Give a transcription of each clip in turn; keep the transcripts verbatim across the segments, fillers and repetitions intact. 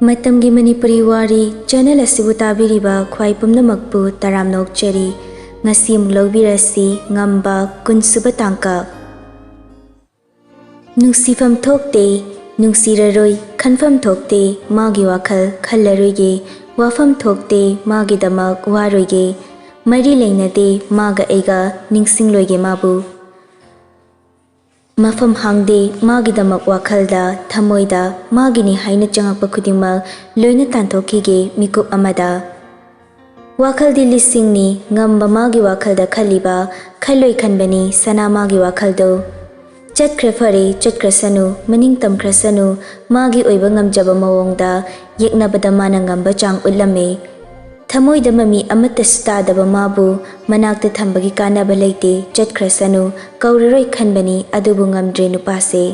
ꯃꯇꯝꯒꯤ ꯃꯅꯤꯄꯨꯔꯤ ꯋꯥꯔꯤ ꯆꯦꯅꯦꯜ ꯑꯁꯤꯕꯨ ꯇꯥꯕꯤꯔꯤꯕ ꯈ꯭ꯋꯥꯏ ꯄꯨꯝꯅꯃꯛꯄꯨ ꯇꯔꯥꯝꯅ ꯑꯣꯛꯆꯔꯤ꯫ ꯉꯁꯤ ꯑꯃꯨꯛ ꯂꯧꯕꯤꯔꯁꯤ ꯉꯝꯕ ꯀꯨꯟꯁꯨꯕ ꯇꯥꯡꯀꯛ꯫ ꯅꯨꯡꯁꯤꯐꯝ ꯊꯣꯛꯇꯦ, ꯅꯨꯡꯁꯤꯔꯔꯣꯏ, ꯈꯟꯐꯝ ꯊꯣꯛꯇꯦ, ꯃꯥꯒꯤ ꯋꯥꯈꯜ ꯈꯜꯂꯔꯣꯏꯒꯦ, ꯋꯥꯐꯝ ꯊꯣꯛꯇꯦ, ꯃꯥꯒꯤꯗꯃꯛ ꯋꯥꯔꯣꯏꯒꯦ, ꯃꯔꯤ ꯂꯩꯅꯗꯦ, ꯃꯥꯒ ꯑꯩꯒ ꯅꯤꯡꯁꯤꯡꯂꯣꯏꯒꯦ ꯃꯥꯕꯨ꯫ ꯃꯐꯝ ꯍꯥꯡꯗꯦ ꯃꯥꯒꯤꯗꯃꯛ ꯋꯥꯈꯜꯗ, ꯊꯃꯣꯏꯗ, ꯃꯥꯒꯤꯅꯤ ꯍꯥꯏꯅ ꯆꯪꯉꯛꯄ ꯈꯨꯗꯤꯡꯃꯛ ꯂꯣꯏꯅ ꯇꯥꯟꯊꯣꯛꯈꯤꯒꯦ ꯃꯤꯀꯨꯞ ꯑꯃꯗ꯫ ꯋꯥꯈꯜꯗꯤ ꯂꯤꯁꯤꯡꯅꯤ, ꯉꯝꯕ ꯃꯥꯒꯤ ꯋꯥꯈꯜꯗ ꯈꯜꯂꯤꯕ, ꯈꯜꯂꯣꯏ ꯈꯟꯕꯅꯤ ꯁꯅꯥ ꯃꯥꯒꯤ ꯋꯥꯈꯜꯗꯣ꯫ ꯆꯠꯈ꯭ꯔꯦ ꯐꯔꯦ, ꯆꯠꯈ꯭ꯔꯁꯅꯨ, ꯃꯅꯤꯡ ꯇꯝꯈ꯭ꯔꯁꯅꯨ, ꯃꯥꯒꯤ ꯑꯣꯏꯕ ꯉꯝꯖꯕ ꯃꯑꯣꯡꯗ ꯌꯦꯛꯅꯕꯗ ꯃꯥꯅ ꯉꯝꯕ ꯆꯥꯡ ꯎꯠꯂꯝꯃꯦ꯫ ꯊꯃꯣꯏꯗ ꯃꯃꯤ ꯑꯃꯠꯇꯁꯨ ꯇꯥꯗꯕ ꯃꯥꯕꯨ ꯃꯅꯥꯛꯇ ꯊꯝꯕꯒꯤ ꯀꯥꯟꯅꯕ ꯂꯩꯇꯦ, ꯆꯠꯈ꯭ꯔꯁꯅꯨ, ꯀꯧꯔꯔꯣꯏ ꯈꯟꯕꯅꯤ, ꯑꯗꯨꯕꯨ ꯉꯝꯗ꯭ꯔꯦ ꯅꯨꯄꯥꯁꯦ꯫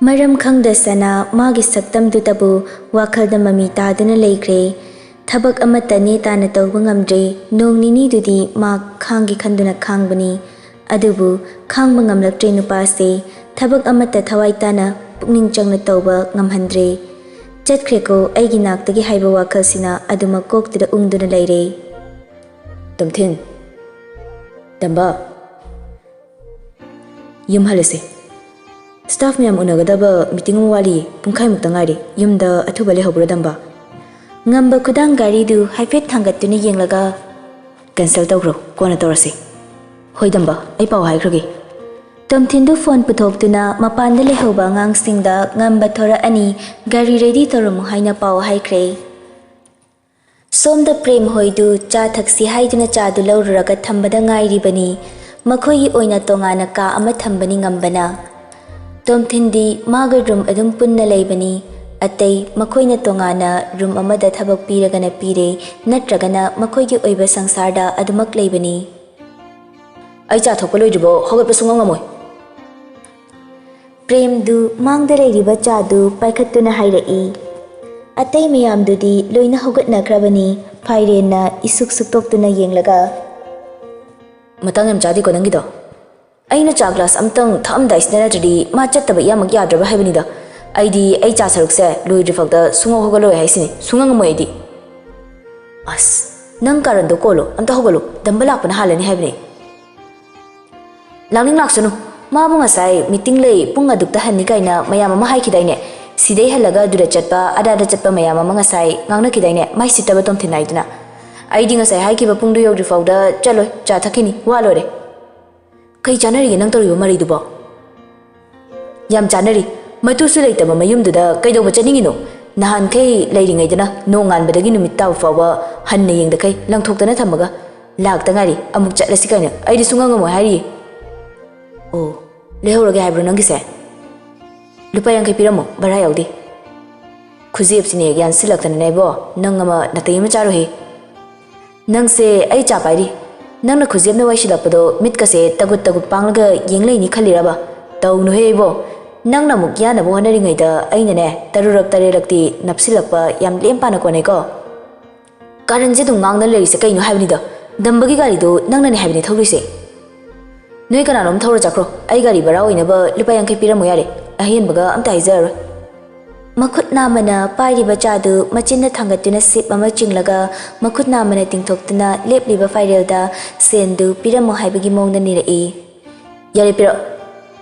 ꯃꯔꯝ ꯈꯪꯗ ꯁꯅꯥ ꯃꯥꯒꯤ ꯁꯛꯇꯝꯗꯨꯇꯕꯨ ꯋꯥꯈꯜꯗ ꯃꯃꯤ ꯇꯥꯗꯨꯅ ꯂꯩꯈ꯭ꯔꯦ꯫ ꯊꯕꯛ ꯑꯃꯠꯇ ꯅꯦ ꯇꯥꯅ ꯇꯧꯕ ꯉꯝꯗ꯭ꯔꯦ꯫ ꯅꯣꯡ ꯅꯤꯅꯤꯗꯨꯗꯤ ꯃꯥ ꯈꯥꯡꯒꯦ ꯈꯟꯗꯨꯅ ꯈꯥꯡꯕꯅꯤ꯫ ꯑꯗꯨꯕꯨ ꯈꯥꯡꯕ ꯉꯝꯂꯛꯇ꯭ꯔꯦ ꯅꯨꯄꯥꯁꯦ꯫ ꯊꯕꯛ ꯑꯃꯠꯇ ꯊꯋꯥꯏ ꯇꯥꯅ ꯄꯨꯛꯅꯤꯡ ꯆꯪꯅ ꯇꯧꯕ ꯉꯝꯍꯟꯗ꯭ꯔꯦ꯫ ꯆꯠꯈ꯭ꯔꯦꯀꯣ ꯑꯩꯒꯤ ꯅꯥꯛꯇꯒꯤ ꯍꯥꯏꯕ ꯋꯥꯈꯜꯁꯤꯅ ꯑꯗꯨꯃꯛ ꯀꯣꯛꯇꯨꯗ ꯎꯪꯗꯨꯅ ꯂꯩꯔꯦ꯫ ꯇꯣꯝꯊꯤꯟ, ꯇꯝꯕ, ꯌꯨꯝ ꯍꯜꯂꯁꯦ꯫ ꯁ꯭ꯇꯥꯐ ꯃꯌꯥꯝ ꯎꯅꯒꯗꯕ ꯃꯤꯇꯤꯡ ꯑꯃ ꯋꯥꯠꯂꯤ, ꯄꯨꯡꯈꯥꯏꯃꯨꯛꯇ ꯉꯥꯏꯔꯦ꯫ ꯌꯨꯝꯗ ꯑꯊꯨꯕ ꯂꯩꯍꯧꯕ꯭ꯔꯣ ꯗꯝꯕ? ꯉꯝꯕ ꯈꯨꯗꯥꯡ ꯘꯥꯔꯤꯗꯨ ꯍꯥꯏꯐꯦꯠ ꯊꯥꯡꯒꯠꯇꯨꯅ ꯌꯦꯡꯂꯒ, "ꯀꯦꯟꯁꯦꯜ ꯇꯧꯈ꯭ꯔꯣ, ꯀꯣꯟꯅ ꯇꯧꯔꯁꯤ꯫" "ꯍꯣꯏ ꯗꯝꯕ, ꯑꯩ ꯄꯥꯎ ꯍꯥꯏꯈ꯭ꯔꯒꯦ꯫" ꯇꯣꯝꯊꯤꯟꯗꯨ ꯐꯣꯟ ꯄꯨꯊꯣꯛꯇꯨꯅ ꯃꯄꯥꯟꯗ ꯂꯩꯍꯧꯕ ꯑꯉꯥꯡꯁꯤꯡꯗ ꯉꯝꯕ ꯊꯣꯔꯛꯑꯅꯤ, ꯒꯥꯔꯤ ꯔꯦꯗꯤ ꯇꯧꯔꯝꯃꯨ ꯍꯥꯏꯅ ꯄꯥꯎ ꯍꯥꯏꯈ꯭ꯔꯦ꯫ ꯁꯣꯝꯗ ꯄ꯭ꯔꯦꯝ ꯍꯣꯏꯗꯨ ꯆꯥ ꯊꯛꯁꯤ ꯍꯥꯏꯗꯨꯅ ꯆꯥꯗꯨ ꯂꯧꯔꯨꯔꯒ ꯊꯝꯕꯗ ꯉꯥꯏꯔꯤꯕꯅꯤ꯫ ꯃꯈꯣꯏꯒꯤ ꯑꯣꯏꯅ ꯇꯣꯉꯥꯟꯅ ꯀꯥ ꯑꯃ ꯊꯝꯕꯅꯤ ꯉꯝꯕꯅ꯫ ꯇꯣꯝꯊꯤꯟꯗꯤ ꯃꯥꯒ ꯔꯨꯝ ꯑꯗꯨꯝ ꯄꯨꯟꯅ ꯂꯩꯕꯅꯤ꯫ ꯑꯇꯩ ꯃꯈꯣꯏꯅ ꯇꯣꯉꯥꯟꯅ ꯔꯨꯝ ꯑꯃꯗ ꯊꯕꯛ ꯄꯤꯔꯒꯅ ꯄꯤꯔꯦ, ꯅꯠꯇ꯭ꯔꯒꯅ ꯃꯈꯣꯏꯒꯤ ꯑꯣꯏꯕ ꯁꯪꯁꯥꯔꯗ ꯑꯗꯨꯃꯛ ꯂꯩꯕꯅꯤ꯫ "ꯑꯩ ꯆꯥ ꯊꯣꯛꯄ ꯂꯣꯏꯗ꯭ꯔꯤꯕꯣ ꯍꯧꯒꯠꯄ ꯁꯨꯡꯉꯝ ꯉꯝꯃꯣꯏ꯫" ꯄ꯭ꯔꯦꯝꯗꯨ ꯃꯥꯡꯗ ꯂꯩꯔꯤꯕ ꯆꯥꯗꯨ ꯄꯥꯏꯈꯠꯇꯨꯅ ꯍꯥꯏꯔꯛꯏ꯫ ꯑꯇꯩ ꯃꯌꯥꯝꯗꯨꯗꯤ ꯂꯣꯏꯅ ꯍꯧꯒꯠꯅꯈ꯭ꯔꯕꯅꯤ꯫ ꯐꯥꯏꯔꯦꯟꯅ ꯏꯁꯨꯛ ꯁꯨꯛꯇꯣꯛꯇꯨꯅ ꯌꯦꯡꯂꯒ, "ꯃꯇꯥꯡ ꯌꯥꯝ ꯆꯥꯗꯦꯀꯣ ꯅꯪꯒꯤꯗꯣ꯫ ꯑꯩꯅ ꯆꯥ ꯒ꯭ꯂꯥꯁ ꯑꯝꯇꯪ ꯊꯛꯑꯝꯗꯥꯏꯁꯤꯗ ꯅꯠꯇ꯭ꯔꯗꯤ ꯃꯥ ꯆꯠꯇꯕ ꯏꯌꯥꯃꯛ ꯌꯥꯗ꯭ꯔꯕ ꯍꯥꯏꯕꯅꯤꯗ꯫ ꯑꯩꯗꯤ ꯑꯩ ꯆꯥ ꯁꯔꯨꯛꯁꯦ ꯂꯣꯏꯗ꯭ꯔꯤꯐꯥꯎꯗ ꯁꯨꯡꯍꯧ ꯍꯧꯒꯠꯂꯣꯏ ꯍꯥꯏꯁꯤꯅꯤ, ꯁꯨꯡꯉꯝ ꯉꯝꯃꯣꯏ ꯑꯩꯗꯤ꯫ ꯑꯁ, ꯅꯪ ꯀꯥꯔꯟꯗꯣ ꯀꯣꯜꯂꯣ, ꯑꯝꯇ ꯍꯧꯒꯠꯂꯨ, ꯗꯝꯕ ꯂꯥꯛꯄꯅ ꯍꯥꯜꯂꯅꯤ ꯍꯥꯏꯕꯅꯦ꯫ ꯂꯥꯛꯅꯤꯡ ꯂꯥꯛꯁꯅꯨ, ꯃꯥꯕꯨ ꯉꯁꯥꯏ ꯃꯤꯇꯤꯡ ꯂꯩ, ꯄꯨꯡ ꯑꯗꯨꯛꯇ ꯍꯟꯅꯤ ꯀꯥꯏꯅ ꯃꯌꯥꯝ ꯑꯃ ꯍꯥꯏꯈꯤꯗꯥꯏꯅꯦ? ꯁꯤꯗꯩ ꯍꯜꯂꯒ ꯑꯗꯨꯗ ꯆꯠꯄ, ꯑꯗꯥꯗ ꯆꯠꯄ ꯃꯌꯥꯝ ꯑꯃ ꯉꯁꯥꯏ ꯉꯥꯡꯅꯈꯤꯗꯥꯏꯅꯦ, ꯃꯥꯏ ꯁꯤꯠꯇꯕ ꯇꯣꯝꯊꯤꯟ ꯍꯥꯏꯗꯨꯅ꯫ ꯑꯩꯗꯤ ꯉꯁꯥꯏ ꯍꯥꯏꯈꯤꯕ ꯄꯨꯡꯗꯨ ꯌꯧꯗ꯭ꯔꯤꯐꯥꯎꯗ ꯆꯠꯂꯣꯏ, ꯆꯥ ꯊꯛꯈꯤꯅꯤ, ꯋꯥ ꯂꯣꯏꯔꯦ꯫ ꯀꯩ ꯆꯥꯟꯅꯔꯤꯒꯦ ꯅꯪ ꯇꯧꯔꯤꯕ ꯃꯔꯩꯗꯨꯕꯣ? ꯌꯥꯝ ꯆꯥꯟꯅꯔꯤ꯫ ꯃꯇꯨꯁꯨ ꯂꯩꯇꯕ ꯃꯌꯨꯝꯗꯨꯗ ꯀꯩꯗꯧꯕ ꯆꯠꯅꯤꯡꯉꯤꯅꯣ? ꯅꯍꯥꯟꯈꯩ ꯂꯩꯔꯤꯉꯩꯗꯅ ꯅꯣꯡꯉꯥꯟꯕꯗꯒꯤ ꯅꯨꯃꯤꯠ ꯇꯥꯕ ꯐꯥꯎꯕ ꯍꯟꯅ ꯌꯦꯡꯗꯈꯩ ꯂꯪꯊꯣꯛꯇꯅ ꯊꯝꯃꯒ, ꯂꯥꯛꯇ ꯉꯥꯏꯔꯤ ꯑꯃꯨꯛ ꯆꯠꯂꯁꯤ ꯀꯥꯏꯅ꯫ ꯑꯩꯗꯤ ꯁꯨꯡꯉꯝ ꯉꯝꯃꯣꯏ ꯍꯥꯏꯔꯤꯌꯦ꯫ ꯑꯣ, ꯂꯩꯍꯧꯔꯒꯦ ꯍꯥꯏꯕ꯭ꯔꯣ ꯅꯪꯒꯤꯁꯦ? ꯂꯨꯄꯥ ꯌꯥꯡꯈꯩ ꯄꯤꯔꯝꯃꯣ, ꯚꯔꯥ ꯌꯥꯎꯗꯦ꯫ ꯈꯨꯖꯦꯞꯁꯤꯅꯦ ꯌꯥꯟꯁꯤꯜꯂꯛꯇꯅꯅꯦ ꯏꯕꯣ, ꯅꯪ ꯑꯃ ꯅꯥꯇꯩ ꯑꯃ ꯆꯥꯔꯣꯍꯦ꯫ ꯅꯪꯁꯦ ꯑꯩ ꯆꯥ ꯄꯥꯏꯔꯤ꯫ ꯅꯪꯅ ꯈꯨꯖꯦꯞꯅ ꯋꯥꯏꯁꯤꯜꯂꯛꯄꯗꯣ ꯃꯤꯠꯀꯁꯦ ꯇꯒꯨꯠ ꯇꯒꯨꯠ ꯄꯥꯡꯂꯒ ꯌꯦꯡ ꯂꯩꯅꯤ ꯈꯜꯂꯤꯔꯕ? ꯇꯧꯅꯨꯍꯦ ꯏꯕꯣ꯫ ꯅꯪꯅ ꯑꯃꯨꯛ ꯌꯥꯅꯕ ꯍꯣꯠꯅꯔꯤꯉꯩꯗ ꯑꯩꯅꯅꯦ ꯇꯔꯨꯔꯛ ꯇꯔꯦꯠꯂꯛꯇꯤ ꯅꯞꯁꯤꯜꯂꯛꯄ ꯌꯥꯝ ꯂꯦꯝ ꯄꯥꯅ ꯀꯣꯟꯅꯩꯀꯣ꯫ ꯀꯥꯔꯟꯁꯦ ꯑꯗꯨꯝ ꯉꯥꯡꯅ ꯂꯩꯔꯤꯁꯦ ꯀꯩꯅꯣ ꯍꯥꯏꯕꯅꯤꯗ? ꯗꯝꯕꯒꯤ ꯒꯥꯔꯤꯗꯣ ꯅꯪꯅꯅꯦ ꯍꯥꯏꯕꯅꯦ ꯊꯧꯔꯤꯁꯦ꯫ ꯅꯣꯏ ꯀꯅꯥꯅꯣꯝ ꯊꯧꯔ ꯆꯠꯈ꯭ꯔꯣ꯫ ꯑꯩ ꯒꯥꯔꯤ ꯚꯔꯥ ꯑꯣꯏꯅꯕ ꯂꯨꯄꯥ ꯌꯥꯡꯈꯩ ꯄꯤꯔꯝꯃꯨ ꯌꯥꯔꯦ꯫ ꯑꯍꯦꯟꯕꯒ ꯑꯝꯇ ꯍꯥꯏꯖꯔꯔꯣꯏ꯫ ꯃꯈꯨꯠ ꯅꯥꯝꯃꯅ ꯄꯥꯏꯔꯤꯕ ꯆꯥꯗꯨ ꯃꯆꯤꯟꯗ ꯊꯥꯡꯒꯠꯇꯨꯅ ꯁꯤꯞ ꯑꯃ ꯆꯤꯡꯂꯒ ꯃꯈꯨꯠ ꯅꯥꯝꯃꯅ ꯇꯤꯡꯊꯣꯛꯇꯨꯅ ꯂꯦꯞꯂꯤꯕ ꯐꯥꯏꯔꯦꯜꯗ ꯁꯦꯟꯗꯨ ꯄꯤꯔꯝꯃꯨ ꯍꯥꯏꯕꯒꯤ ꯃꯑꯣꯡꯗ ꯅꯤꯔꯛꯏ꯫ ꯌꯥꯔꯦ, ꯄꯤꯔꯛ꯫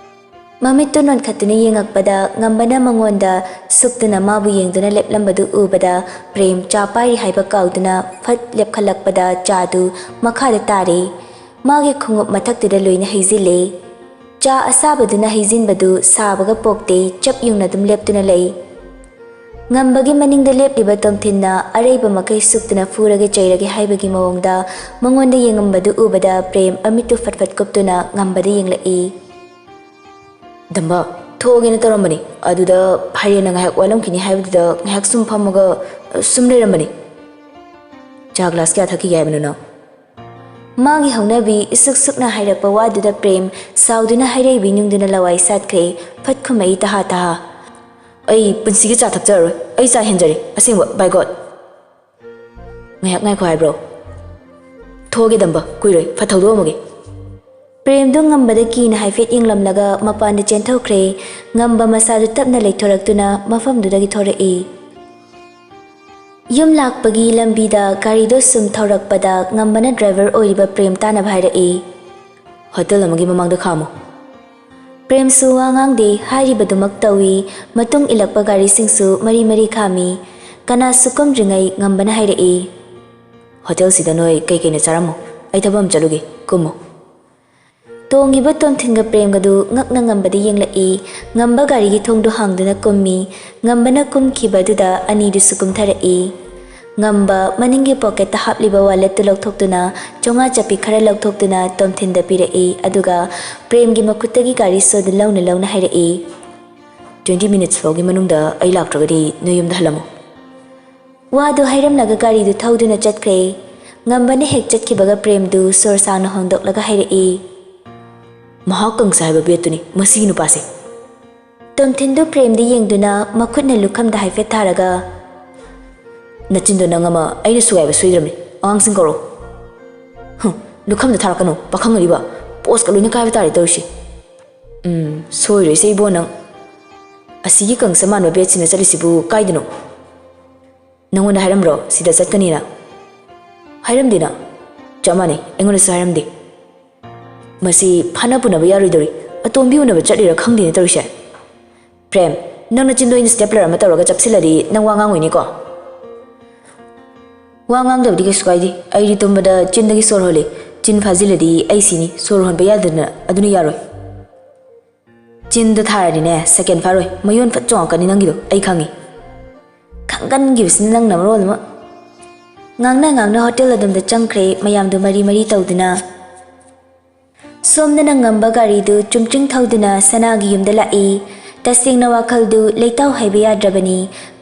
ꯃꯃꯤꯠꯇꯨ ꯅꯣꯟꯈꯠꯇꯨꯅ ꯌꯦꯡꯉꯛꯄꯗ ꯉꯝꯕꯅ ꯃꯉꯣꯟꯗ ꯁꯨꯛꯇꯨꯅ ꯃꯥꯕꯨ ꯌꯦꯡꯗꯨꯅ ꯂꯦꯞꯂꯝꯕꯗꯨ ꯎꯕꯗ ꯄ꯭ꯔꯦꯝ ꯆꯥ ꯄꯥꯏꯔꯤ ꯍꯥꯏꯕ ꯀꯥꯎꯗꯨꯅ ꯐꯠ ꯂꯦꯞꯈꯠꯂꯛꯄꯗ ꯆꯥꯗꯨ ꯃꯈꯥꯗ ꯇꯥꯔꯦ꯫ ꯃꯥꯒꯤ ꯈꯣꯡꯎꯞ ꯃꯊꯛꯇꯨꯗ ꯂꯣꯏꯅ ꯍꯩꯖꯤꯜꯂꯦ꯫ ꯆꯥ ꯑꯁꯥꯕꯗꯨꯅ ꯍꯩꯖꯤꯟꯕꯗꯨ ꯁꯥꯕꯒ ꯄꯣꯛꯇꯦ, ꯆꯞ ꯌꯨꯡꯅ ꯑꯗꯨꯝ ꯂꯦꯞꯇꯨꯅ ꯂꯩ꯫ ꯉꯝꯕꯒꯤ ꯃꯅꯤꯡꯗ ꯂꯦꯞꯂꯤꯕ ꯇꯣꯝꯊꯤꯟꯅ ꯑꯔꯩꯕ ꯃꯈꯩ ꯁꯨꯛꯇꯨꯅ ꯐꯨꯔꯒꯦ ꯆꯩꯔꯒꯦ ꯍꯥꯏꯕꯒꯤ ꯃꯑꯣꯡꯗ ꯃꯉꯣꯟꯗ ꯌꯦꯡꯉꯝꯕꯗꯨ ꯎꯕꯗ ꯄ꯭ꯔꯦꯝ ꯑꯃꯤꯠꯇꯨ ꯐꯠ ꯐꯠ ꯀꯨꯞꯇꯨꯅ ꯉꯝꯕꯗ ꯌꯦꯡꯂꯛꯏ꯫ ꯗꯝꯕ, ꯊꯣꯛꯑꯒꯦꯅ ꯇꯧꯔꯝꯕꯅꯤ, ꯑꯗꯨꯗ ꯐꯥꯏꯔꯦꯟꯅ ꯉꯥꯏꯍꯥꯛ ꯋꯥꯠꯂꯝꯈꯤꯅꯤ ꯍꯥꯏꯕꯗꯨꯗ ꯉꯥꯏꯍꯥꯛ ꯁꯨꯝ ꯐꯝꯃꯒ, ꯑ, ꯁꯨꯝ ꯂꯩꯔꯝꯕꯅꯤ꯫ ꯆꯥ ꯒ꯭ꯂꯥꯁ ꯀꯌꯥ ꯊꯛꯈꯤꯒꯦ ꯍꯥꯏꯕꯅꯣ ꯅꯪ? ꯃꯥꯒꯤ ꯍꯧꯅꯕꯤ ꯏꯁꯨꯛ ꯁꯨꯛꯅ ꯍꯥꯏꯔꯛꯄ ꯋꯥꯗꯨꯗ ꯄ꯭ꯔꯦꯝ ꯁꯥꯎꯗꯨꯅ ꯍꯥꯏꯔꯩꯕꯤ ꯅꯤꯡꯗꯨꯅ ꯂꯋꯥꯏ ꯁꯥꯠꯈ꯭ꯔꯦ꯫ ꯐꯠ ꯈꯨꯝꯃꯛꯏ ꯇꯍꯥ ꯇꯍꯥ꯫ ꯑꯩ ꯄꯨꯟꯁꯤꯒꯤ ꯆꯥ ꯊꯛꯆꯔꯔꯣꯏ꯫ ꯑꯩ ꯆꯥ ꯍꯦꯟꯖꯔꯦ꯫ ꯑꯁꯦꯡꯕ, by God꯫ ꯉꯥꯏꯍꯥꯛ ꯉꯥꯏꯈꯣ ꯍꯥꯏꯕ꯭ꯔꯣ? ꯊꯣꯛꯑꯒꯦ ꯗꯝꯕ, ꯀꯨꯏꯔꯣꯏ꯫ ꯐꯠ ꯊꯧꯗꯣꯛꯑꯝꯃꯒꯦ꯫ ꯄ꯭ꯔꯦꯝꯗꯨ ꯉꯝꯕꯗ ꯀꯤꯅ ꯍꯥꯏꯐꯦꯠ ꯌꯦꯡꯂꯝꯂꯒ ꯃꯄꯥꯟꯗ ꯆꯦꯟꯊꯣꯛꯈ꯭ꯔꯦ꯫ ꯉꯝꯕ ꯃꯁꯥꯗꯨ ꯇꯞꯅ ꯂꯩꯊꯣꯔꯛꯇꯨꯅ ꯃꯐꯝꯗꯨꯗꯒꯤ ꯊꯣꯔꯛꯏ꯫ ꯌꯨꯝ ꯂꯥꯛꯄꯒꯤ ꯂꯝꯕꯤꯗ ꯒꯥꯔꯤꯗꯣ ꯁꯨꯝ ꯊꯧꯔꯛꯄꯗ ꯉꯝꯕꯅ ꯗ꯭ꯔꯥꯏꯚꯔ ꯑꯣꯏꯔꯤꯕ ꯄ꯭ꯔꯦꯝ ꯇꯥꯅꯕ ꯍꯥꯏꯔꯛꯏ꯫ "ꯍꯣꯇꯦꯜ ꯑꯃꯒꯤ ꯃꯃꯥꯡꯗ ꯈꯥꯝꯃꯨ꯫" ꯄ꯭ꯔꯦꯝꯁꯨ ꯋꯥ ꯉꯥꯡꯗꯦ, ꯍꯥꯏꯔꯤꯕꯗꯨꯃꯛ ꯇꯧꯏ꯫ ꯃꯇꯨꯡ ꯏꯜꯂꯛꯄ ꯒꯥꯔꯤꯁꯤꯡꯁꯨ ꯃꯔꯤ ꯃꯔꯤ ꯈꯥꯝꯃꯤ꯫ ꯀꯅꯥꯁꯨ ꯀꯨꯝꯗ꯭ꯔꯤꯉꯩ ꯉꯝꯕꯅ ꯍꯥꯏꯔꯛꯏ꯫ "ꯍꯣꯇꯦꯜꯁꯤꯗ ꯅꯣꯏ ꯀꯩ ꯀꯩꯅꯣ ꯆꯥꯔꯝꯃꯣ, ꯑꯩ ꯊꯕꯛ ꯑꯃ ꯆꯠꯂꯨꯒꯦ, ꯀꯨꯝꯃꯣ꯫" ꯇꯣꯡꯉꯤꯕ ꯇꯣꯝꯊꯤꯟꯒ ꯄ꯭ꯔꯦꯝꯒꯗꯨ ꯉꯛꯅ ꯉꯝꯕꯗ ꯌꯦꯡꯂꯛꯏ꯫ ꯉꯝꯕ ꯒꯥꯔꯤꯒꯤ ꯊꯣꯡꯗꯨ ꯍꯥꯡꯗꯨꯅ ꯀꯨꯝꯃꯤ꯫ ꯉꯝꯕꯅ ꯀꯨꯝꯈꯤꯕ ꯑꯗꯨꯗ ꯑꯅꯤꯗꯨꯁꯨ ꯀꯨꯝꯊꯔꯛꯏ꯫ ꯉꯝꯕ ꯃꯅꯤꯡꯒꯤ ꯄꯣꯀꯦꯠꯇ ꯍꯥꯞꯂꯤꯕ ꯋꯥꯂꯦꯠꯇꯨ ꯂꯧꯊꯣꯛꯇꯨꯅ ꯆꯥꯝꯃꯉꯥ ꯆꯞꯄꯤ ꯈꯔ ꯂꯧꯊꯣꯛꯇꯨꯅ ꯇꯣꯝꯊꯤꯟꯗ ꯄꯤꯔꯛꯏ, ꯑꯗꯨꯒ ꯄ꯭ꯔꯦꯝꯒꯤ ꯃꯈꯨꯠꯇꯒꯤ ꯒꯥꯔꯤ ꯁꯣꯗꯨ ꯂꯧꯅ ꯂꯧꯅ ꯍꯥꯏꯔꯛꯏ꯫ "Twenty minutes ꯐꯥꯎꯒꯤ ꯃꯅꯨꯡꯗ ꯑꯩ ꯂꯥꯛꯇ꯭ꯔꯒꯗꯤ ꯅꯣꯏ ꯌꯨꯝꯗ ꯍꯜꯂꯝꯃꯣ꯫" ꯋꯥꯗꯨ ꯍꯥꯏꯔꯝꯂꯒ ꯒꯥꯔꯤꯗꯨ ꯊꯧꯗꯨꯅ ꯆꯠꯈ꯭ꯔꯦ꯫ ꯉꯝꯕꯅ ꯍꯦꯛ ꯆꯠꯈꯤꯕꯒ ꯄ꯭ꯔꯦꯝꯗꯨ ꯁꯣꯔ ꯁꯥꯡꯅ ꯍꯣꯟꯗꯣꯛꯂꯒ ꯍꯥꯏꯔꯛꯏ꯫ "ꯃꯍꯥꯛ ꯀꯪꯁ ꯍꯥꯏꯕ ꯕꯦꯠꯇꯨꯅꯤ ꯃꯁꯤꯒꯤ ꯅꯨꯄꯥꯁꯦ꯫" ꯇꯣꯝꯊꯤꯟꯗꯨ ꯄ꯭ꯔꯦꯝꯗ ꯌꯦꯡꯗꯨꯅ ꯃꯈꯨꯠꯅ ꯂꯨꯈꯝꯗ ꯍꯥꯏꯐꯦꯠ ꯊꯥꯔꯒ, "ꯅꯆꯤꯟꯗꯣ ꯅꯪ ꯑꯃ ꯑꯩꯅ ꯁꯨꯒꯥꯏꯕ ꯁꯣꯏꯗ꯭ꯔꯕꯅꯤ꯫ ꯑꯉꯥꯡꯁꯤꯡ ꯀꯧꯔꯣ꯫" "ꯍꯨꯝ, ꯂꯨꯈꯝꯗ ꯊꯥꯔꯛꯀꯅꯨ, ꯄꯥꯈꯪ ꯑꯔꯤꯕ꯫ ꯄꯣꯁꯀ ꯂꯣꯏꯅ ꯀꯥꯏꯕ ꯇꯥꯔꯦ ꯇꯧꯔꯤꯁꯦ꯫" "ꯎꯝ, ꯁꯣꯏꯔꯣꯏꯁꯦ ꯏꯕꯣ ꯅꯪ꯫ ꯑꯁꯤꯒꯤ ꯀꯪꯁ ꯃꯥꯟꯕ ꯕꯦꯠꯁꯤꯅ ꯆꯠꯂꯤꯁꯤꯕꯨ ꯀꯥꯏꯗꯅꯣ? ꯅꯪꯉꯣꯟꯗ ꯍꯥꯏꯔꯝꯕ꯭ꯔꯣ ꯁꯤꯗ ꯆꯠꯀꯅꯤꯅ?" "ꯍꯥꯏꯔꯝꯗꯦꯅ꯫ ꯆꯞ ꯃꯥꯟꯅꯩ, ꯑꯩꯉꯣꯟꯗꯁꯨ ꯍꯥꯏꯔꯝꯗꯦ꯫ ꯃꯁꯤ ꯐꯥꯅ ꯄꯨꯅꯕ ꯌꯥꯔꯣꯏꯗꯧꯔꯤ꯫ ꯑꯇꯣꯝꯕꯤ ꯎꯅꯕ ꯆꯠꯂꯤꯔꯥ ꯈꯪꯗꯦꯅꯦ ꯇꯧꯔꯤꯁꯦ꯫ ꯄ꯭ꯔꯦꯝ, ꯅꯪ ꯅꯆꯤꯟꯗꯣ ꯑꯩꯅ stapler ꯑꯃ ꯇꯧꯔꯒ ꯆꯞꯁꯤꯜꯂꯗꯤ ꯅꯪ ꯋꯥ ꯉꯥꯡꯉꯣꯏꯅꯦꯀꯣ?" "ꯋꯥ ꯉꯥꯡꯗꯕꯗꯤ ꯀꯩꯁꯨ ꯀꯥꯏꯗꯦ꯫ ꯑꯩꯗꯤ ꯇꯨꯝꯕꯗ ꯆꯤꯟꯗꯒꯤ ꯁꯣꯔ ꯍꯣꯜꯂꯤ꯫ ꯆꯤꯟ ꯐꯥꯖꯤꯜꯂꯗꯤ ꯑꯩ ꯁꯤꯅꯤ꯫ ꯁꯣꯔ ꯍꯣꯟꯕ ꯌꯥꯗꯗꯅ ꯑꯗꯨꯅ ꯌꯥꯔꯣꯏ꯫ ꯆꯤꯟꯗ ꯊꯥꯔꯗꯤꯅꯦ, second ꯐꯥꯔꯣꯏ꯫ ꯃꯌꯣꯟ ꯐꯠ ꯆꯣꯡꯉꯛꯀꯅꯤ ꯅꯪꯒꯤꯗꯣ, ꯑꯩ ꯈꯪꯉꯤ꯫" ꯈꯪꯒꯟꯈꯤꯕꯁꯤꯅ ꯅꯪꯅ ꯃꯔꯣꯜ ꯑꯃ꯫ ꯉꯥꯡꯅ ꯉꯥꯡꯅ ꯍꯣꯇꯦꯜ ꯑꯗꯣꯝꯗ ꯆꯪꯈ꯭ꯔꯦ, ꯃꯌꯥꯝꯗꯨ ꯃꯔꯤ ꯃꯔꯤ ꯇꯧꯗꯨꯅ꯫ ꯁꯣꯝꯗꯅ ꯉꯝꯕ ꯒꯥꯔꯤꯗꯨ ꯆꯨꯝꯆꯤꯡ ꯊꯧꯗꯨꯅ ꯁꯅꯥꯒꯤ ꯌꯨꯝꯗ ꯂꯥꯛꯏ꯫ ꯇꯁꯦꯡꯅ ꯋꯥꯈꯜꯗꯨ ꯂꯩꯇꯥꯎ ꯍꯥꯏꯕ ꯌꯥꯗ꯭ꯔꯕꯅꯤ꯫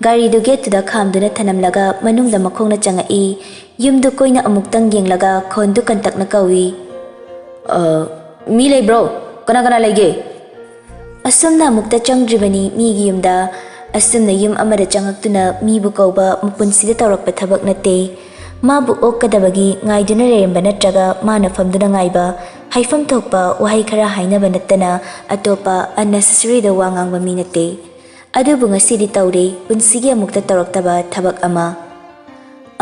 ꯒꯥꯔꯤꯗꯨ ꯒꯦꯠꯇꯨꯗ ꯈꯥꯝꯗꯨꯅ ꯊꯅꯝꯂꯒ ꯃꯅꯨꯡꯗ ꯃꯈꯣꯡꯅ ꯆꯪꯉꯛꯏ꯫ ꯌꯨꯝꯗꯨ ꯀꯣꯏꯅ ꯑꯃꯨꯛꯇꯪ ꯌꯦꯡꯂꯒ ꯈꯣꯟꯗꯨ ꯀꯟꯇꯛꯅ ꯀꯧꯏ꯫ "ꯑ, ꯃꯤ ꯂꯩꯕ꯭ꯔꯣ? ꯀꯅꯥ ꯀꯅꯥ ꯂꯩꯒꯦ?" ꯑꯁꯨꯝꯅ ꯑꯃꯨꯛꯇ ꯆꯪꯗ꯭ꯔꯤꯕꯅꯤ ꯃꯤꯒꯤ ꯌꯨꯝꯗ꯫ ꯑꯁꯨꯝꯅ ꯌꯨꯝ ꯑꯃꯗ ꯆꯪꯉꯛꯇꯨꯅ ꯃꯤꯕꯨ ꯀꯧꯕ ꯃꯄꯨꯟꯁꯤꯗ ꯇꯧꯔꯛꯄ ꯊꯕꯛ ꯅꯠꯇꯦ꯫ ꯃꯥꯕꯨ ꯑꯣꯛꯀꯗꯕꯒꯤ ꯉꯥꯏꯗꯨꯅ ꯂꯩꯔꯝꯕ ꯅꯠꯇ꯭ꯔꯒ ꯃꯥꯅ ꯐꯝꯗꯨꯅ ꯉꯥꯏꯕ, ꯍꯥꯏꯐꯝ ꯊꯣꯛꯄ ꯋꯥꯍꯩ ꯈꯔ ꯍꯥꯏꯅꯕ ꯅꯠꯇꯅ ꯑꯇꯣꯞꯄ unnecessaryꯗ ꯋꯥ ꯉꯥꯡꯕ ꯃꯤ ꯅꯠꯇꯦ꯫ ꯑꯗꯨꯕꯨ ꯉꯁꯤꯗꯤ ꯇꯧꯔꯦ, ꯄꯨꯟꯁꯤꯒꯤ ꯑꯃꯨꯛꯇ ꯇꯧꯔꯛꯇꯕ ꯊꯕꯛ ꯑꯃ꯫